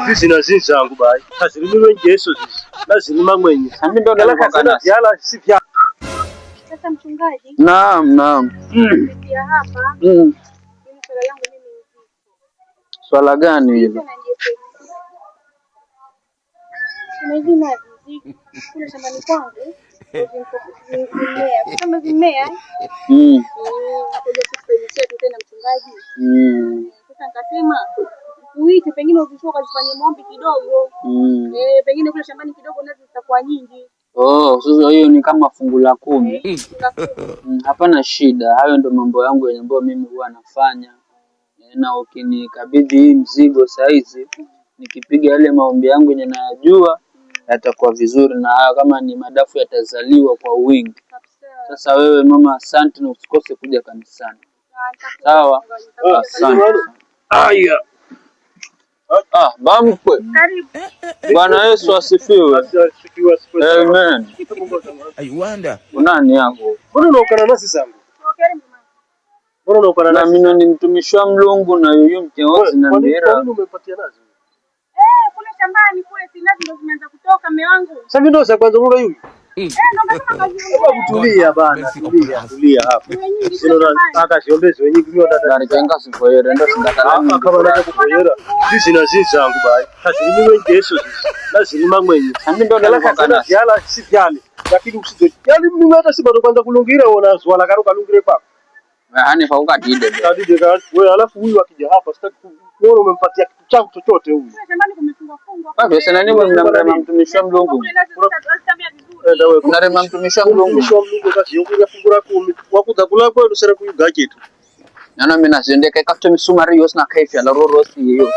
Zizina zinzangu bayi azilimiwe njeso zizi nazilima mwenye Sambi ndo Kala nalikuwa kazana kanasi. vyala si vya Sasa mchungaji, Naam, naam. kupitia hapa mimi swala langu mimi ni zito. Swala gani Zito hilo? na jepesi. Kuna hizi nazi kule shambani kwangu zimea. Kama zimea kuja Kiswahili chetu tena mchungaji. Sasa nikasema uite pengine uzichukue ukazifanyie maombi kidogo. Eh, pengine kule shambani kidogo nazi zitakuwa nyingi. Oh, sasa hiyo ni kama fungu la 10. Eh, fungu la 10. Hapana shida, hayo ndo mambo yangu yenye ambayo mimi huwa nafanya. Na ukinikabidhi hii mzigo saizi, nikipiga yale maombi yangu yenye nayajua yatakuwa vizuri, na hayo kama ni madafu yatazaliwa kwa wingi. Kabisa. Sasa wewe mama, asante na usikose kuja kanisani. Ah, nitakuja Sawa, mchungaji, nitakuja asante. kanisani. Aya. Ah, bamkwe. Karibu. Bwana Yesu asifiwe. Asifiwe, asifiwe. Amen. I wonder. Unani yako? Mbona unaokana nasi zangu? Karibu mama. Mbona unaokana Na nasi? mino ni mtumishi wa Mlungu na yuyu mkeozi na Kwa nini mbira. kwa nini umepatia nazi? Eh, kule shambani kule si nazi ndo zimeanza kutoka mume wangu. Sasa mimi ndo za kwanza unaona yuyu. Eh, ndo nikasema kazi Hebu tulia bana, Mercy tulia, upon us. tulia hapa. Ziwe nyingi kule Sino na shambani. aka siombezi wenyewe mimi wadada. Darichenga sifoyere ndo singatala Hapa kama naja kukoyera zizina zinzangu bayi azilimiwe njeso zizi nazilima mwenye Sambi ndo Kala nalikuwa kazana kanasi. vyala si vyale lakini usizo yani mimi hata si bado kwanza kulungira ona swala karo kalungire kwako Hani faukatide be. kadide ka wewe, alafu huyu akija hapa sitaki kuona umempatia kitu changu chochote huyu. Kule shambani kumefungwa fungwa. Kwa hivyo sasa nini mnamrema mtumishi wa Mlungu? Kule nazi hazitamea vizuri. Enda wewe Mnarema mtumishi wa Mlungu. mtumishi wa Mlungu kazi yokuja fungura 10 wakuza kula kwenu sera kuyuga chetu. Nano mina zendeka ikafute misumari yose na kaifya la rorosi yote.